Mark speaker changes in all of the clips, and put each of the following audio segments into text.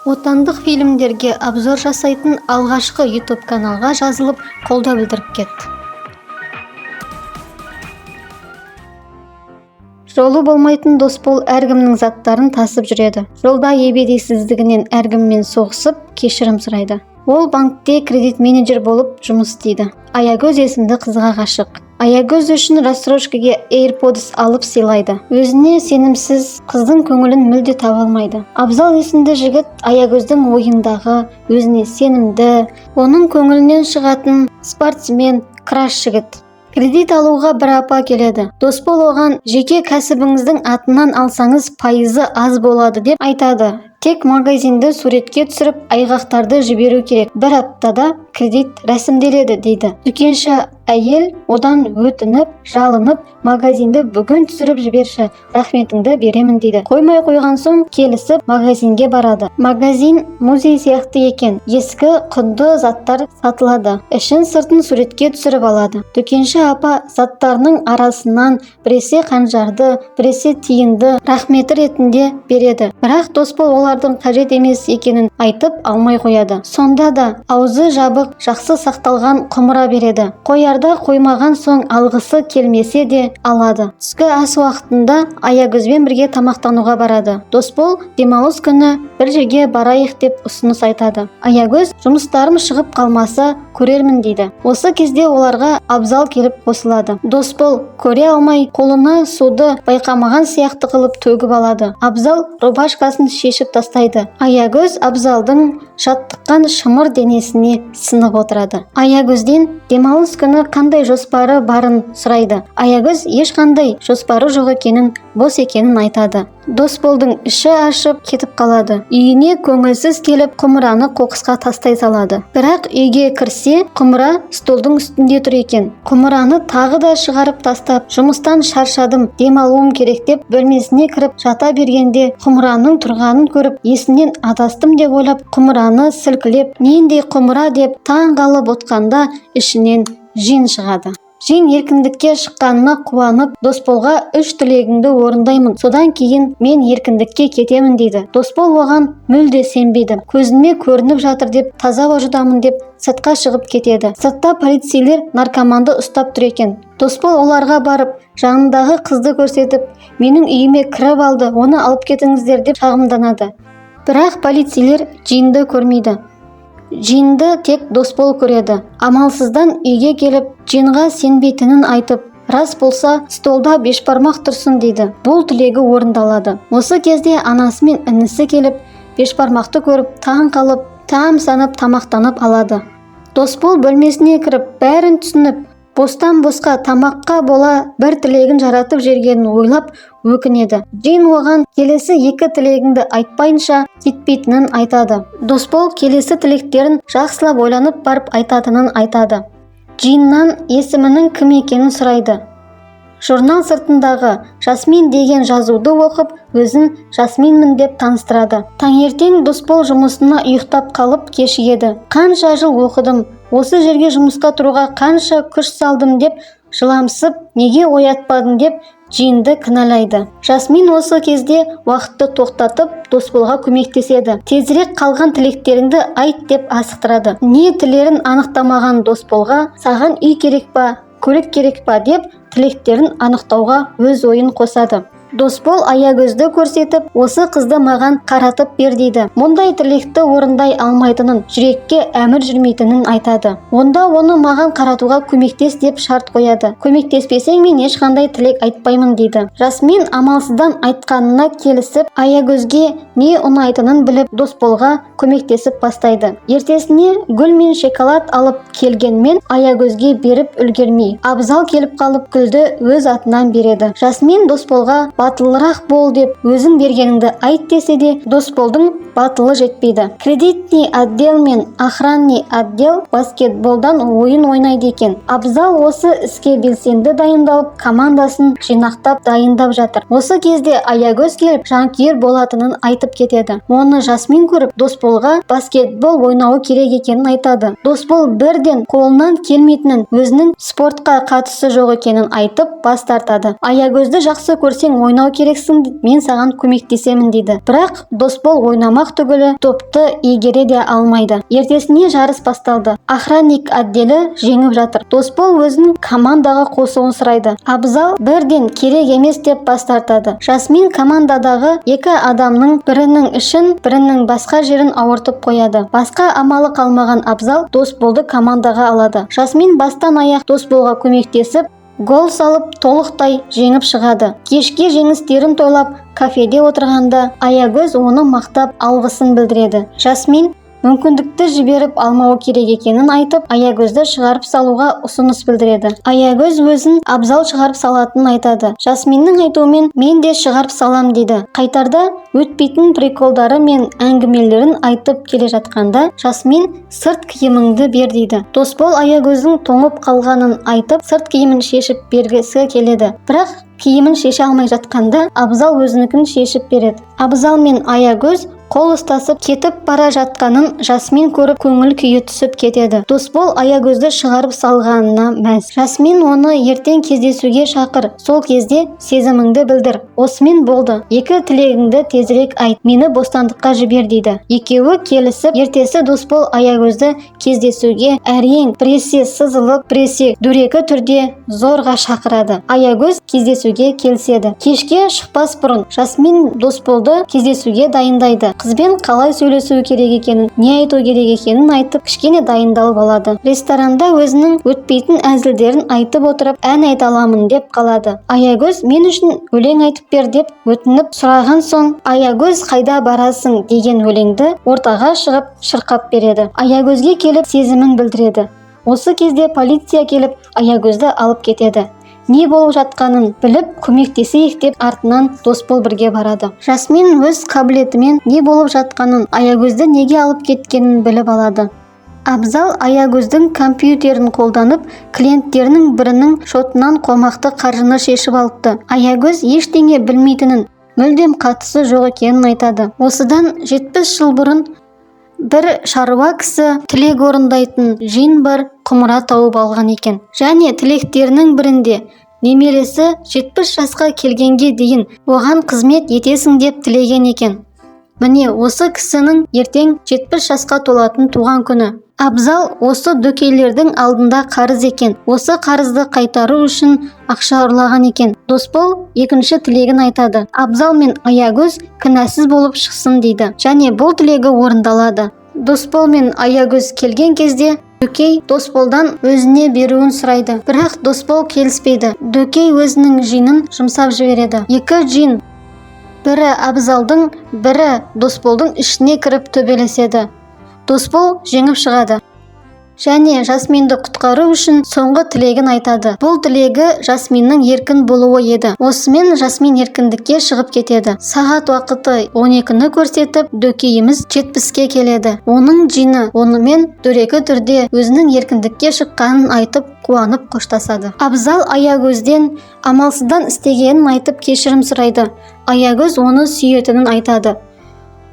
Speaker 1: Отандық фильмдерге обзор жасайтын алғашқы YouTube каналға жазылып, қолдау білдіріп кет. Жолы болмайтын Досбол әркімнің заттарын тасып жүреді. Жолда ебедейсіздігінен әркіммен соғысып, кешірім сұрайды. Ол банкте кредит менеджер болып жұмыс істейді. Аягөз есімді қызға ғашық. Аягөз үшін рассрочкаге AirPods алып сыйлайды. Өзіне сенімсіз қыздың көңілін мүлде таба алмайды. Абзал есімді жігіт Аягөздің ойындағы өзіне сенімді, оның көңілінен шығатын спортсмен, краш жігіт. Кредит алуға бір апа келеді. Досбол оған жеке кәсібіңіздің атынан алсаңыз пайызы аз болады деп айтады. Тек магазинді суретке түсіріп, айғақтарды жіберу керек. Бір аптада кредит рәсімделеді дейді. Дүкенші әйел одан өтініп, жалынып, магазинді бүгін түсіріп жіберші, рахметіңді беремін дейді. Қоймай қойған соң келісіп магазинге барады. Магазин музей сияқты екен. Ескі құнды заттар сатылады. Ішін сыртын суретке түсіріп алады. Дүкенші апа заттарының арасынан біресе қанжарды, біресе тиынды рахметі ретінде береді. Бірақ Досбол олардың қажет емес екенін айтып алмай қояды. Сонда да аузы жабық, жақсы сақталған құмыра береді. Қоярда қоймаған соң алғысы келмесе де алады. Түскі ас уақытында Аягөзбен бірге тамақтануға барады. Досбол демалыс күні бір жерге барайық деп ұсыныс айтады. Аягөз жұмыстарым шығып қалмаса көрермін дейді. Осы кезде оларға Абзал келіп қосылады. Досбол көре алмай қолына суды байқамаған сияқты қылып төгіп алады. Абзал рубашкасын шешіп тастайды. Аягөз Абзалдың жаттыққан шымыр денесіне сынып отырады. Аягөзден демалыс күні қандай жоспары барын сұрайды. Аягөз ешқандай жоспары жоқ екенін, бос екенін айтады. Досболдың іші ашып кетіп қалады. Үйіне көңілсіз келіп құмыраны қоқысқа тастай салады. Бірақ үйге кірсе, құмыра столдың үстінде тұр екен. Құмыраны тағы да шығарып тастап, жұмыстан шаршадым, демалуым керек деп бөлмесіне кіріп жата бергенде құмыраның тұрғанын көріп, есімнен адастым деп ойлап, құмыраны сілкілеп, нендей құмыра деп таң қалып отқанда ішінен жин шығады. Жин еркіндікке шыққанына қуанып, Досболға үш тілегіңді орындаймын, содан кейін мен еркіндікке кетемін дейді. Досбол оған мүлде сенбейді. Көзіме көрініп жатыр деп таза жудамын деп сыртқа шығып кетеді. Сыртта полицейлер наркоманды ұстап тұр екен. Досбол оларға барып, жанындағы қызды көрсетіп, менің үйіме кіріп алды, оны алып кетіңіздер деп шағымданады. Бірақ полицейлер Джинді көрмейді. Джинді тек Досбол көреді. Амалсыздан үйге келіп, Джинға сенбейтінін айтып, рас болса, столда бешбармақ тұрсын дейді. Бұл тілегі орындалады. Осы кезде анасы мен інісі келіп, бешбармақты көріп, таң қалып, тамсанып тамақтанып алады. Досбол бөлмесіне кіріп, бәрін түсініп, бостан босқа тамаққа бола бір тілегін жаратып жергенін ойлап өкінеді. Джин оған келесі екі тілегіңді айтпайынша кетпейтінін айтады. Досбол келесі тілектерін жақсылап ойланып барып айтатынын айтады. Джиннан есімінің кім екенін сұрайды. Журнал сыртындағы Жасмин деген жазуды оқып, өзін Жасминмін деп таныстырады. Таңертең Досбол жұмысына ұйықтап қалып кешігеді. Қанша жыл оқыдым, осы жерге жұмысқа тұруға қанша күш салдым деп жыламсып, неге оятпадың деп Джинді кінәлайды. Жасмин осы кезде уақытты тоқтатып, Досболға көмектеседі. Тезірек қалған тілектеріңді айт деп асықтырады. Не тілерін анықтамаған Досболға саған үй керек па, көлік керек па деп тілектерін анықтауға өз ойын қосады. Досбол Аягөзді көрсетіп, осы қызды маған қаратып бер дейді. Мұндай тілекті орындай алмайтынын, жүрекке әмір жүрмейтінін айтады. Онда оны маған қаратуға көмектес деп шарт қояды. Көмектеспесең мен ешқандай тілек айтпаймын дейді. Жасмин амалсыздан айтқанына келісіп, Аягөзге не ұнайтынын біліп, Досболға көмектесіп бастайды. Ертесіне гүл мен шоколад алып келгенмен Аягөзге беріп үлгермей, Абзал келіп қалып гүлді өз атынан береді. Жасмин Досболға батылырақ бол деп өзің бергеніңді айт десе де Досболдың батылы жетпейді. Кредитный отдел мен охранный отдел баскетболдан ойын ойнайды екен. Абзал осы іске белсенді дайындалып, командасын жинақтап дайындап жатыр. Осы кезде Аягөз келіп жанкүйер болатынын айтып кетеді. Оны Жасмин көріп, Досболға баскетбол ойнауы керек екенін айтады. Досбол бірден қолынан келмейтінін, өзінің спортқа қатысы жоқ екенін айтып бас тартады. Аягөзді жақсы көрсең Ойнау керексің, мен саған көмектесемін», – дейді. Бірақ Досбол ойнамақ түгілі, допты игере де алмайды. Ертесіне жарыс басталды. Охранник отделі жеңіп жатыр. Досбол өзін командаға қосуын сұрайды. Абзал бірден керек емес деп бас тартады. Жасмин командадағы екі адамның бірінің ішін, бірінің басқа жерін ауыртып қояды. Басқа амалы қалмаған Абзал Досболды командаға алады. Жасмин бастан аяқ Досболға көмектесіп, гол салып, толықтай жеңіп шығады. Кешке жеңістерін тойлап кафеде отырғанда, Аягөз оны мақтап, алғысын білдіреді. Жасмин мүмкіндікті жіберіп алмауы керек екенін айтып, Аягөзді шығарып салуға ұсыныс білдіреді. Аягөз өзін Абзал шығарып салатынын айтады. Жасминнің айтуымен, «Мен де шығарып салам», – дейді. Қайтарда өтпейтін приколдары мен әңгімелерін айтып келе жатқанда, Жасмин «Сырт киіміңді бер», – дейді. Досбол Аягөздің тоңып қалғанын айтып, сырт киімін шешіп бергісі келеді. Бірақ киімін шеше алмай жатқанда, Абзал өзінікін шешіп береді. Абзал мен Аягөз қол ұстасып кетіп бара жатқанын Жасмин көріп, көңіл күйі түсіп кетеді. Досбол Аягөзді шығарып салғанына мәз. Жасмин оны ертең кездесуге шақыр, сол кезде сезіміңді білдір. Осымен болды, екі тілегіңді тезірек айт, мені бостандыққа жібер, дейді. Екеуі келісіп, ертесі Досбол Аягөзді кездесуге әрең, біресе сызылып, біресе дөрекі түрде зорға шақырады. Аягөз кездесуге келіседі. Кешке шықпас бұрын Жасмин Досболды кездесуге дайындайды. Қызбен қалай сөйлесу керек екенін, не айту керек екенін айтып, кішкене дайындалып алады. Ресторанда өзінің өтпейтін әзілдерін айтып отырып, ән айта аламын деп қалады. Аягөз «Мен үшін өлең айтып бер» деп өтініп сұраған соң, Аягөз «Қайда барасың» деген өлеңді ортаға шығып шырқап береді. Аягөзге келіп сезімін білдіреді. Осы кезде полиция келіп, Аягөзді алып кетеді. Не болып жатқанын біліп, көмектесейік деп артынан Досбол бірге барады. Жасмин өз қабілетімен не болып жатқанын, Аягөзді неге алып кеткенін біліп алады. Абзал Аягөздің компьютерін қолданып, клиенттерінің бірінің шотынан қомақты қаржыны шешіп алыпты. Аягөз ештеңе білмейтінін, мүлдем қатысы жоқ екенін айтады. Осыдан 70 жыл бұрын бір шаруа кісі тілек орындайтын жин бар құмыра тауып алған екен және тілектерінің бірінде немересі 70 жасқа келгенге дейін оған қызмет етесің деп тілеген екен. Міне, осы кісінің ертең 70 жасқа толатын туған күні. Абзал осы дөкейлердің алдында қарыз екен. Осы қарызды қайтару үшін ақша ұрлаған екен. Досбол екінші тілегін айтады. Абзал мен Аягөз кінәсіз болып шықсын, дейді, және бұл тілегі орындалады. Досбол мен Аягөз келген кезде Дөкей Досболдан өзіне беруін сұрайды, бірақ Досбол келіспейді. Дөкей өзінің жинін жұмсап жібереді. Екі жин, бірі Абзалдың, бірі Досболдың ішіне кіріп төбелеседі. Досбол жеңіп шығады және Жасминді құтқару үшін соңғы тілегін айтады. Бұл тілегі Жасминнің еркін болуы еді. Осымен Жасмин еркіндікке шығып кетеді. Сағат уақыты 12-ні көрсетіп, дөкейіміз 70-ке келеді. Оның жині онымен дөрекі түрде өзінің еркіндікке шыққанын айтып, қуанып қоштасады. Абзал Аягөзден амалсыздан істегенін айтып, кешірім сұрайды. Аягөз оны сүйетінін айтады.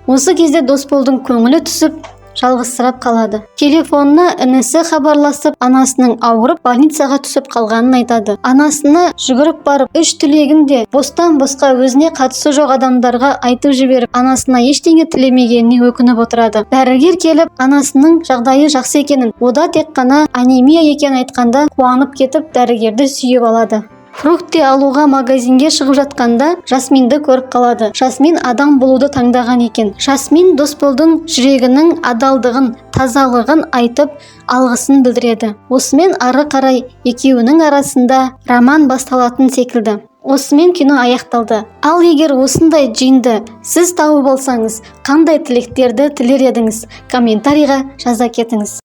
Speaker 1: Осы кезде Досболдың көңілі түсіп, жалғызсырап қалады. Телефонына інісі хабарласып, анасының ауырып, больницаға түсіп қалғанын айтады. Анасына жүгіріп барып, үш тілегін де бостан босқа өзіне қатысы жоқ адамдарға айтып жіберіп, анасына ештеңе тілемегеніне өкініп отырады. Дәрігер келіп, анасының жағдайы жақсы екенін, ода тек қана анемия екенін айтқанда, қуанып кетіп, дәрігерді сүйіп алады. Фрукты алуға магазинге шығып жатқанда, Жасминді көріп қалады. Жасмин адам болуды таңдаған екен. Жасмин Досболдың жүрегінің адалдығын, тазалығын айтып, алғысын білдіреді. Осымен ары қарай екеуінің арасында роман басталатын секілді. Осымен кино аяқталды. Ал егер осындай джинді сіз тауып алсаңыз, қандай тілектерді тілер едіңіз? Комментарийға жаза кетіңіз.